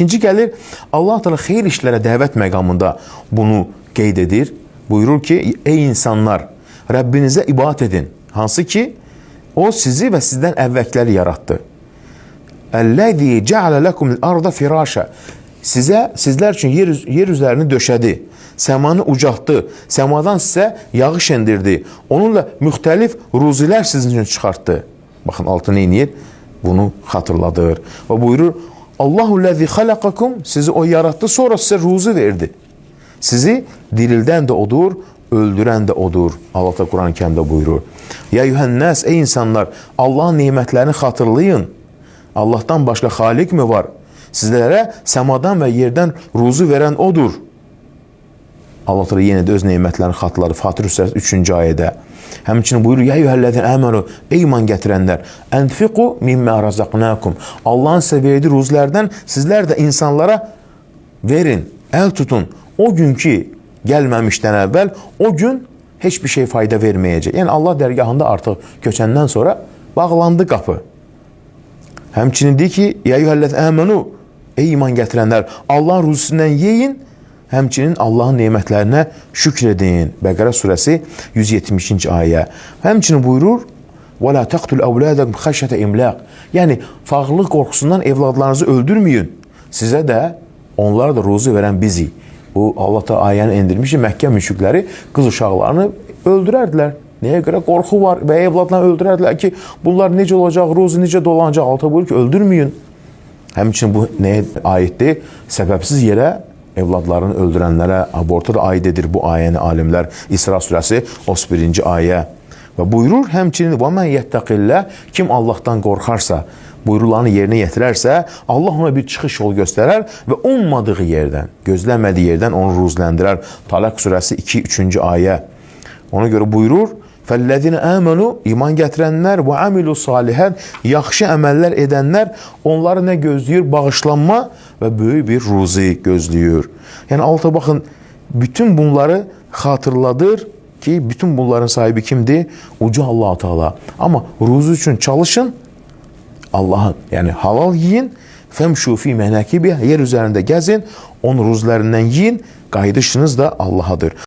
İkinci gəlir, Allah Teala xeyir işlərə dəvət məqamında bunu qeyd edir. Buyurur ki, ey insanlar, Rəbbinizə ibadət edin. Hansı ki, o sizi və sizdən əvvəlkiləri yaratdı. Əlləzi ceale lekumul arda firasha. Sizə, sizlər üçün yer üzərini döşədi. Səmanı ucaltdı. Səmadan sizə yağış endirdi. Onunla müxtəlif ruzilər sizin üçün çıxartdı. Baxın, altı nə edir? Bunu xatırladır. Və buyurur, Allahu ləzi xalaqakum, sizi o yaratdı, sonra sizə ruzi verdi. Sizi dirildən də odur, öldürən də odur. Allah da Quran-ı Kərimdə buyurur. Ya yuhənnəs, ey insanlar, Allahın nemətlərini xatırlayın. Allahdan başqa xaliq mi var? Sizlərə səmadan və yerdən ruzu verən odur. Allah Teala yenə də öz nemətlərini xatırladı. Fatir surəsi 3-cü ayədə. Həmçinin buyurur: "Ya eyyuhellezine amenu, ey iman gətirənlər, enfiqu mimma razaqnakum." Allahın sizə verdiyi ruzilərdən sizlər də insanlara verin, əl tutun. O gün ki gəlməmişdən əvvəl, o gün heç bir şey fayda verməyəcək. Yəni Allah dərgahında artıq köçəndən sonra bağlandı qapı. Həmçinin deyir ki, ya eyyuhellezine amenu, ey iman gətirənlər, Allahın ruzisindən yeyin, həmçinin Allahın nemətlərinə şükr edin. Bəqərə surəsi 170-ci ayə. Həmçinin buyurur, və la taqtul əvladakum xəşyətə imlaq. Yəni fağırlıq qorxusundan evladlarınızı öldürməyin. Sizə də onlara da ruzi verən bizik. Bu Allah da ayəni endirmişdi. Məkkə müşrikləri qız uşaqlarını öldürərdilər. Nəyə görə? Qorxu var və evladlarını öldürərdilər ki, bunlar necə olacaq, ruzi necə dolanacaq? Allah buyurur ki, öldürməyin. Həmçinin bu nəyə aiddir? Səbəbsiz yerə evladlarını öldürənlərə, aborta da aid edir bu ayəni alimlər. İsra surəsi 31-ci ayə. Və buyurur həmçinin və men yettəqillah, kim Allahdan qorxarsa, buyurulanı yerinə yetirərsə, Allah ona bir çıxış yolu göstərər və ummadığı yerdən, gözləmədiyi yerdən onu ruzləndirər. Talaq surəsi 2-3-cü ayə. Ona görə buyurur, fəllezine amenu, iman gətirənlər və amilu salihət, yaxşı əməllər edənlər, onları nə gözləyir? Bağışlanma və böyük bir ruzi gözləyir. Yəni Allah baxın, bütün bunları xatırladır ki, bütün bunların sahibi kimdir? Uca Allah Teala. Amma ruzi üçün çalışın, Allah'ın, yəni halal yiyin, femşu fi menakibi, yer üzərində gəzin, onun ruzilərindən yiyin, qayıdışınız da Allah'adır.